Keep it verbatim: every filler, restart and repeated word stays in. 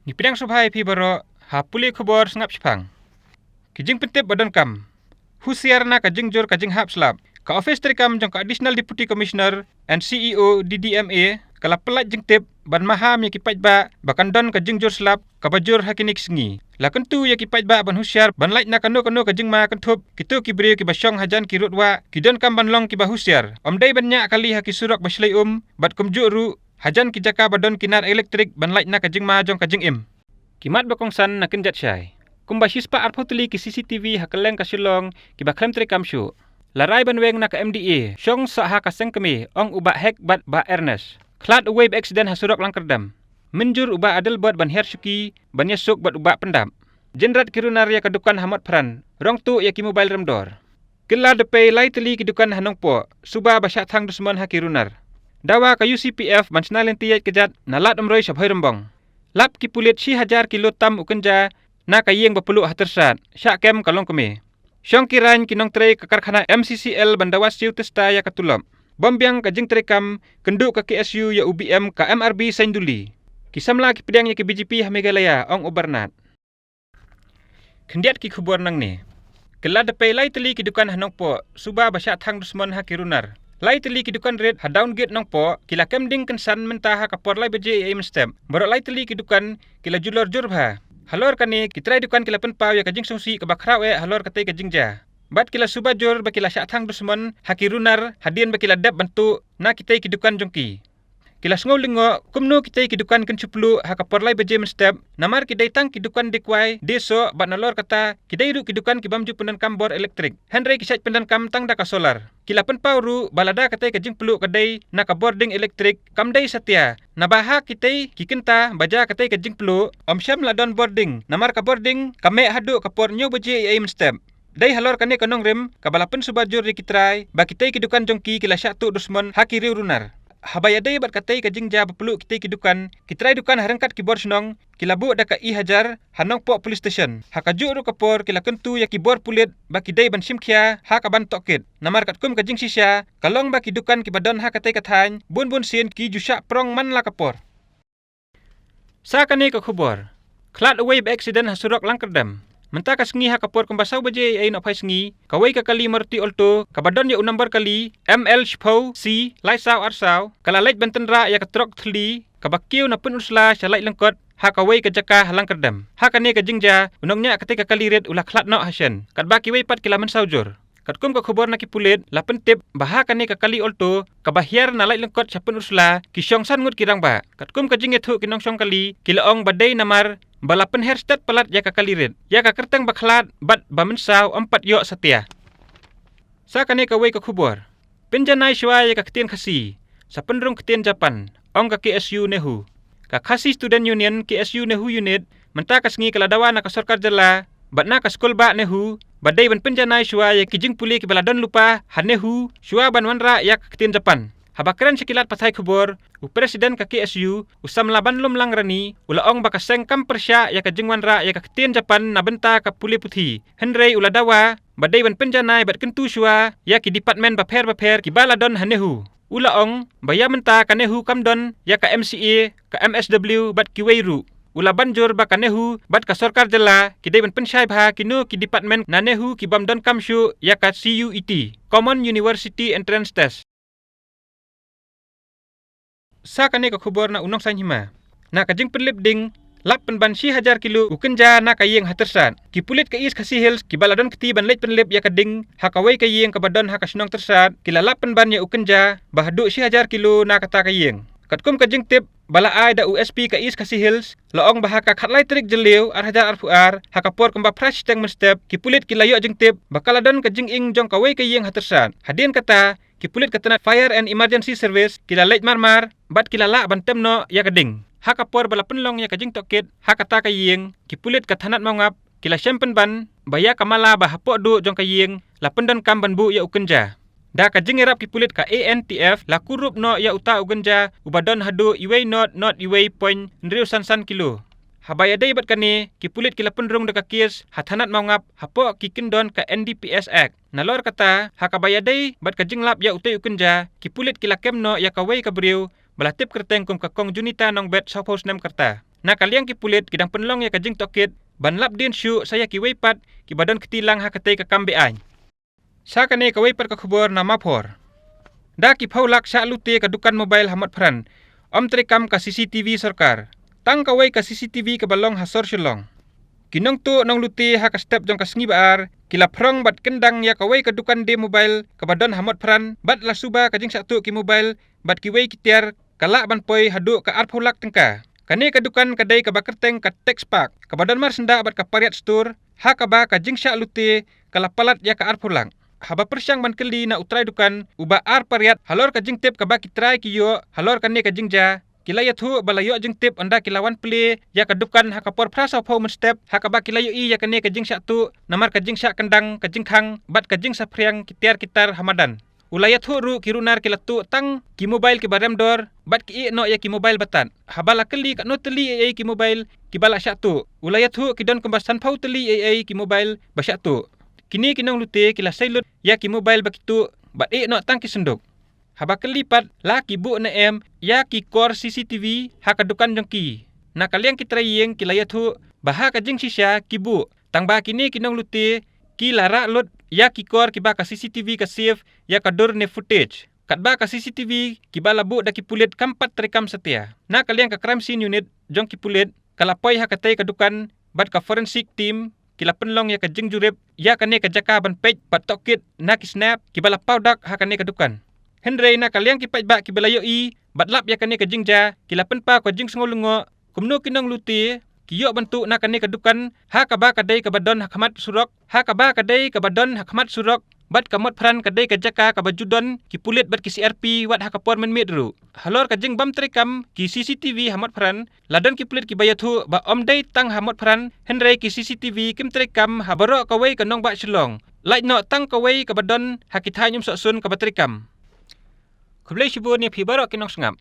Ngi pdiang sngewbha ïa phi baroh ha pule khubor sngap shipang. Ki jingpyntip ba donkam. Husiar na ka jingjur ka jinghap slap. Ka ophis treikam jong ka Additional Deputy Commissioner and C E O D D M A ka la pyllait jingtip ban maham ïa ki paidbah ba kan don ka jingjur slap kaba jur ha kine ki sngi. La kyntu ïa ki paidbah ban husiar ban lait na kano kano ka jingma kynthup kito ki briew kiba shong hajan ki rud wah ki donkam ban long kiba husiar. Ym dei ban ñiah kali ha ki surok ba shlei um bad kumjuh ruh hajan ki jaka ba don ki nar elektrik ban lait na ka jingma jong ka jingim. Ki mat ba kongsan na kynjat shai. Kumba shispah arphew tylli ki C C T V ha kylleng ka Shillong kiba khlem treikam shuh. La rai ban weng na ka M D A shong sah ha ka seng kmie, ong u Bah Hek bad Bah Ernest. Khlad uwei ba accident ha surok Langkyrdem. Mynjur u Bah Adelbert ban hiar shuki ban ïasuk bad u Bah Pyndap. Jynrat ki runar ïa ka dukan ha Motphran, rong tuh ïa ki mobile rem dor. Kylla da pei lai tylli ki dukan ha Nongpoh, suba ba shah thang dusmon ha ki runar. Dawa ka U C P F ban shna lynti ïaid kjat na Lad Umroi sha Bhoirymbong. Lap ki pulit shi hajar kilo tam u kynja na ka ïing ba pluh ha Tyrsad, shah kem ka longkmie. Shong ki rain ki nongtrei ka karkhana M C C L ban dawa siew tista ïa ka tulop. Bym biang ka jingtreikam, kynduh ka K S U ïa u B M ka M R B Sainduli. Ki samla ki pdiang ïa ki B J P ha Meghalaya, ong u Bernard. Khyndiat ki khubor nangne. Kylla da pei lai tylli ki dukan ha Nongpoh, suba ba shah thang dusmon ha ki runar. Lai tylli ki dukan rit ha Downgate Nongpoh ki la kem ding kynsan mynta ha ka por lai baje ïa mynstep. Baroh lai tylli ki dukan ki la julor jur bha. Halor kane, ki trai dukan ki la pynpaw ïa ka jingsngewsih kaba khraw eh halor katei ka jingjia. Bad ki la suba jur ba ki la shah thang dusmon ha ki runar hadien ba ki la dep ban tuh na kitei ki dukan jong ki. Ki la sngew lyngngoh kumno kitei ki dukan kin shu pluh ha ka por lai baje mynstep, namar ki dei tang ki dukan die kwai, die soh, bad nalor kata ki dei ruh ki dukan ki bym ju pyndonkam bor elektrik, hynrei ki shait pyndonkam tang da ka solar. Ki la pynpaw ruh ba lada katei ka jingpluh ka dei na ka bording elektrik, kam dei satia, naba ha kitei ki kynta ba jia katei ka jingpluh, ym shym la don bording, namar ka bording ka meh haduh ka por hynñiew baje ïa mynstep. Dei halor kane ka nongrim kaba la pynsuba jur ïa ki trai ba kitei ki dukan jong ki ki la shah tuh dusmon ha ki riew runar. Haba ïadei bad katei ka jingjia ba pluh kitei ki dukan, ki trai dukan ha ryngkat ki bor shnong ki la buh da ka e-hajar ha Nongpoh Police Station. Ha kajuh ruh ka por ki la kyntu ïa ki bor pulit ba ki dei ban shim khia ha kaban tohkit. Namar katkum ka jingshisha ka long ba ki dukan kiba don ha katei ka thaiñ bun bun sien ki ju shah prong man la ka por. Sa kane ka khubor. Khlad uwei ba accident ha surok Langkyrdem. Mynta ka sngi ha ka por kumba saw baje ïa i nohphai sngi, kawei ka kali Maruti Alto kaba don ïa u number kali M L shiphew C lai saw ar saw ka la leit ban tynrah ïa ka trok thylli kaba kiew na Pynursla sha Laitlyngkot ha kawei ka jaka ha Langkyrdem. Ha kane ka jingjia u nongñiah katei ka kali rit u la khlad noh ha shen, katba kiwei pat ki la mynsaw jur. Katkum ka khubor na ki pulit, la pyntip ba ha kane ka kali Alto kaba hiar na Laitlyngkot sha Pynursla, ki shong san ngut ki rangbah. Katkum ka jingïathuh ki nongshong kali, ki la ong ba dei namar ba la pynher stet palat ïa ka kali rit, ïa ka kyrteng ba khlad bad ba mynsaw ym pat ïoh satia. Sa kane kawei ka khubor. Pynjanai shuwa ïa ka ktien Khasi, sa pynrung ktien Japan, ong ka K S U NEHU. Ka Khasi Student Union, K S U NEHU Unit, mynta ka sngi ka la dawa na ka sorkar jylla bad na ka skul bah NEHU ba dei ban pynjanai shuwa ïa ki jingpule kiba la don lypa ha NEHU shuwa ban wanrah ïa ka ktien Japan. Haba kren sha ki lad pathai khubor, u president ka K S U, u samla Banlum Langrani, u la ong ba ka seng kam pyrshah ïa ka jingwanrah ïa ka ktien Japan na bynta ka pule puthi, hynrei u la dawa ba dei ban pynjanai bad kyntu shuwa ïa ki department bapher bapher kiba la don ha NEHU. U la ong ba ïa mynta ka NEHU kam don ïa ka M C A, ka M S W bad kiwei ruh. U la ban jur ba ka NEHU bad ka sorkar jylla ki dei ban pynshai bha kino ki department na NEHU ki bym donkam shuh ïa ka C U E T, Common University Entrance Test. Sa kane ka khubor na u Nongsaiñ Hima. Na ka jingpynlip ding, lap pynban shi hajar kilo u kynja na ka ïing ha Tyrsad. Ki pulit ka East Khasi Hills kiba la don kti ban leit pynlip ïa ka ding ha kawei ka ïing kaba don ha ka shnong Tyrsad, ki la lap pynban ïa u kynja ba haduh shi hajar kilo na kata ka ïing. Katkum ka jingtip ba la ai da u S P ka East Khasi Hills, la ong ba ha ka khatlai tarik Jylliew ar hajar arphew ar, ha ka por kumba phra shiteng mynstep, ki pulit ki la ïoh jingtip ba ka la don ka jinging jong kawei ka ïing ha Tyrsad. Hadien kata, ki pulit ka tnat Fire and Emergency Service ki la leit marmar bad ki la lah ban tem noh ïa ka ding. Ha ka por ba la pynlong ïa ka jingtohkit ha kata ka ïing, ki pulit ka tnat Mawngap ki la shem pynban ba ïa ka mala ba hapoh duh jong ka ïing la pyndonkam ban buh ïa u kynja. Da ka jingïarap ki pulit ka A N T F la kurup noh ïa uta u kynja uba don haduh iwei not not iwei point hynriew san san kilo. Haba ïadei bad kane, ki pulit ki la pynrung da ka kes ha tnat Mawngap hapoh ki kyndon ka N D P S Act. Nalor kata, ha kaba ïadei bad ka jinglap ïa utei u kynja, ki pulit ki la kem noh ïa kawei ka briew ba la tip kyrteng kum ka Kong Junita Nongbet, sawphew snem ka rta. Na ka liang ki pulit ki dang pynlong ïa ka jingtohkit ban lap dien shuh sa ïa kiwei pat kiba don kti lang ha katei ka kam beaiñ. Sa kane kawei pat ka khubor na Mawphor. Da ki phew lak shah lute ka dukan mobile ha Motphran, ym treikam ka C C T V sorkar. Tang kawei ka C C T V kaba long ha sor Shillong. Ki nongtuh nonglute ha ka step jong ka sngi ba ar ki la phrong bad kyndang ïa kawei ka dukan die mobile kaba don ha Motphran bad la suba ka jingshah tuh ki mobile bad kiwei ki tiar ka lah ban poi haduh ka arphew lak tyngka. Kane ka dukan ka dei kaba kyrteng ka Tech Spark, kaba don marsyndah bad ka Pariat Store, ha kaba ka jingshah lute ka la palat ïa ka arphew lak. Haba pyrshang ban kylli na u trai dukan uba ar Pariat halor ka jingtip kaba ki trai ki ïoh halor kane ka jingjia, ki la ïathuh ba la ïoh jingtip ynda ki la wan plie ïa ka dukan ha ka por phra sawphew mynstep, ha kaba ki la ïohi ïa kane ka jingshah tuh namar ka jingshah kyndang, ka jingkhang bad ka jingsaphriang ki tiar ki tar ha madan. U la ïathuh ruh ki runar ki la tuh tang ki mobile kiba rem dor bad ki ïeh noh ïa ki mobile ba tad. Haba la kylli katno tylli ei ei ki mobile kiba la shah tuh, u la ïathuh ki don kumba sanphew tylli ei ei ki mobile ba shah tuh. Kine ki nonglute ki la sei lut ïa ki mobile ba ki tuh bad ïeh noh tang ki synduk. Haba kylli pat la ki buh ne em ïa ki kor C C T V ha ka dukan jong ki, na ka liang ki trai ïing ki la ïathuh ba ha ka jingshisha ki buh, tangba kine ki nonglute ki la rah lut ïa ki kor kiba ka C C T V ka save ïa ka dur ne footage. Katba ka C C T V kiba la buh da ki pulit kam pat treikam satia. Na ka liang ka Crime Scene Unit jong ki pulit ka la poi ha katei ka dukan bad ka forensic team ki la pynlong ïa ka jingjurip ïa kane ka jaka ban peit bad tohkit na ki snap kiba la paw dak ha kane ka dukan. Hynrei na ka liang ki paidbah kiba la ïohi bad lap ïa kane ka jingjia ki la pynpaw ka jingsngew lyngngoh kumno ki nonglute ki ïoh ban tuh na kane ka dukan ha kaba ka dei kaba don ha khmat surok, ha kaba ka dei kaba don ha khmat surok bad ka Motphran ka dei ka jaka kaba ju don ki pulit bad ki C R P wat ha ka por mynmiet ruh. Halor ka jingbym treikam ki C C T V ha Motphran, la don ki pulit kiba ïathuh ba ym dei tang ha Motphran, hynrei ki C C T V kim treikam ha baroh kawei ka nongbah Shillong. Lait noh tang kawei kaba don ha ki thaiñ Umsohsun kaba treikam. Khublei shibun ïa phi baroh ki nongsngap.